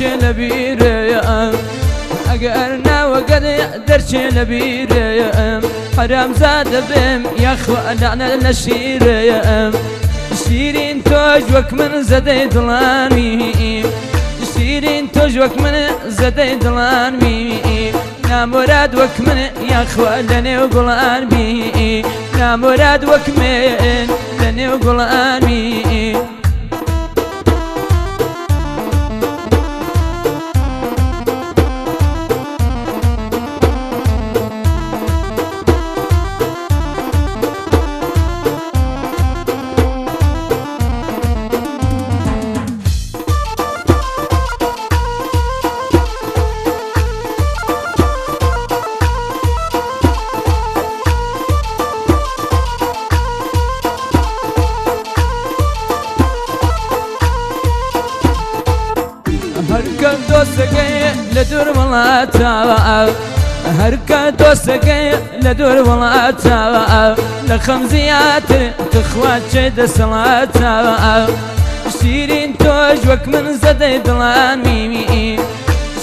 دەرچێ لە بیرم ئەگەر ناوەگەر دەرچێ لە بیرم حەرامزادە بم یاخوا لەعنە لە شیرم شیرین تۆش وەک من زەدەی دڵانمی شیرین تۆش وەک من زەدەی دڵانمی ناموراد وەک من یاخوا لە نێو گوڵان بی ناموراد وەک من لە نێو گوڵان بی. هەرکە دۆستەکەی لە دوور وڵاتەوە هەرکە دۆستەکەی لە دوور وڵاتەوە لە خەم زیاتر تخوا چێ دەسەڵاتەوە شیرین تۆش وەک من زەدەی دڵان میمی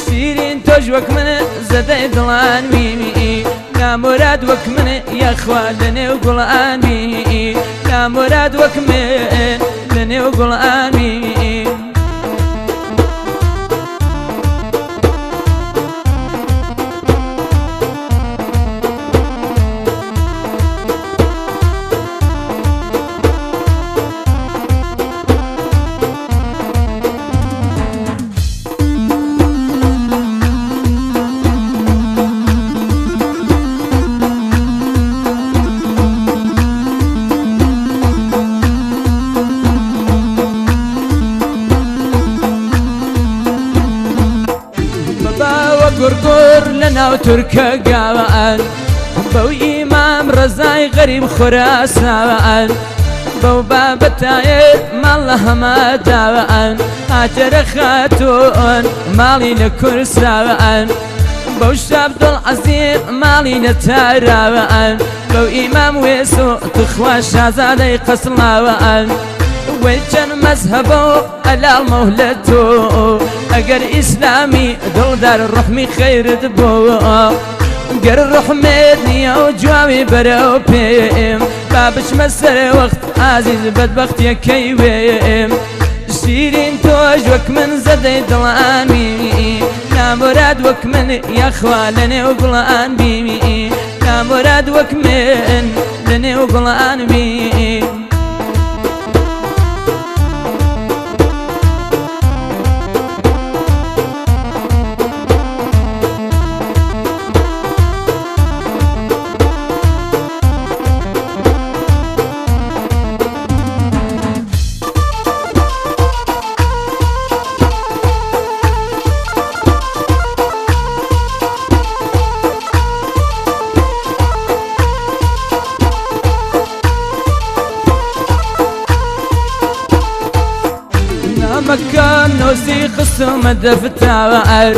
شیرین تۆش وەک من زەدەی دڵان میمی ناموراد وەک من یاخوا لە نێو گوڵان بی ناموراد وەک من لە نێو گوڵان بی. گورگور لە ناو تورکە گاوان بەو ئیمام ڕەزای غەریب خوراساوان بەو بابەتایە ماڵ لە هەماداوان هاجەرە خاتوون ماڵی لە کورساوان بەو شابدوڵعەزیم ماڵی لە تاراوان بەو ئیمام وێسۆ تخوا شازادەی قەسڵاوان وەی چەند مەزهەبە و ئەلاڵ مەهلەتۆ ئەگەر ئیسلامی دڵدار ڕەحمی خەیرت بۆ گەر ڕەحمێت نییە و جوابی بەرەو پێم با بچمە سەر وەخت ئازیز بەدبەختیەکەی وێم شیرین تۆش وەک من زەدەی دڵانی ناموراد وەک من یاخوا لە نێو گوڵان بی ناموراد وەک من لە نێو گوڵان بی. نامەکەم نۆسی خستومە دەفتاوە ئەر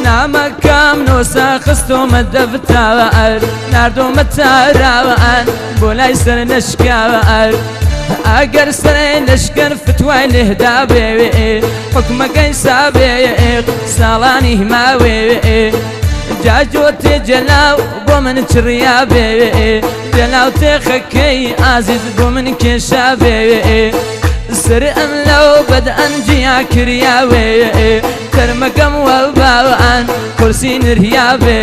نامەکەم نۆسا خستومە دەفتاوە ئەر ناردومە تاراوە ئەن بۆ لای سەر نەشکاوە ئەر ئەگەر سەرێ لەشکر فتوای لێهدا بێ حکومەکەی سابێ ساڵانی ماوێ جاجۆ تێ جەلاو بۆ من چڕیا بێ جەلاو تێخەکەی ئازیز بۆ من کێشا بێ سەر ئەم لەو بەدئەن جیا کریاوێ تەرمەکەم وەباوان کورسی نریا بێ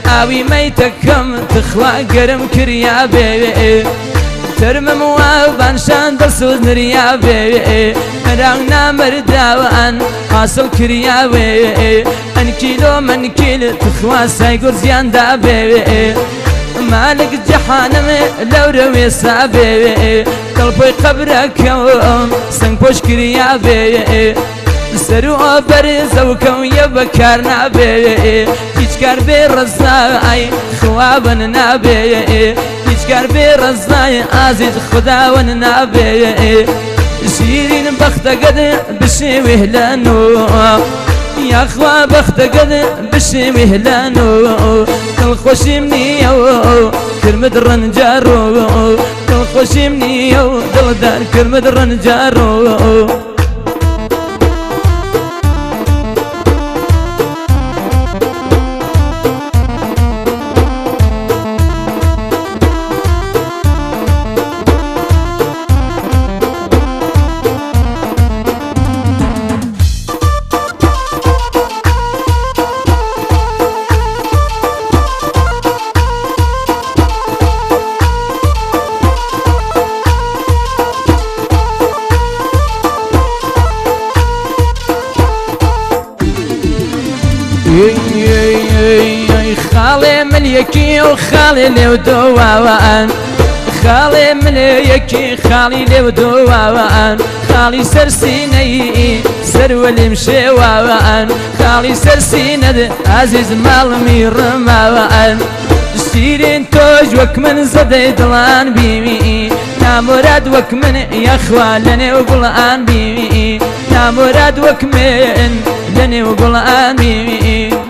ئاوی مەیتەکەم تخوا گەرم کریا بێ تەرمم وابان شان دڵسوز نریا بێ مەراو نامەرداوان حاصل کریاوێ ئەن کیلۆ من کیل تخوا سای گورزیان دابێ مالک جەحانم لەو رەوێ سابێ دڵپۆی قەبرەکەم سنگ پۆش کریا بێ سەر و بەرزەوکەم یە بەکار نابێ هیچ کار بێ ڕەزای خواون نابێ هیچ کار بێ ڕەزای ئازیز خوداون نابێ شیرین بەختەگەد بشێوێ لەنۆ یاخوا بەختەگەد بشێوێ لەنۆ دڵخۆشیم نییە کرمت ڕەنجارۆ دڵخۆشیم نییە و دڵدار کرمت ڕەنجارۆ. خاڵێ ملیەکی و خاڵێ لێو دۆواوان، خاڵێ ملەیەکی خاڵی لێو دۆواوان، خاڵی سەر سینەی سەروەلیم شێواوان، خاڵی سەر سینەت ئازیز ماڵمی ڕماوان. شیرین تۆش وەک من زەدەی دڵان بیوی، ناموراد وەک من یەخوا لەنێو گوڵان بیوی، ناموراد وەک من لەنێو گوڵان بیوی.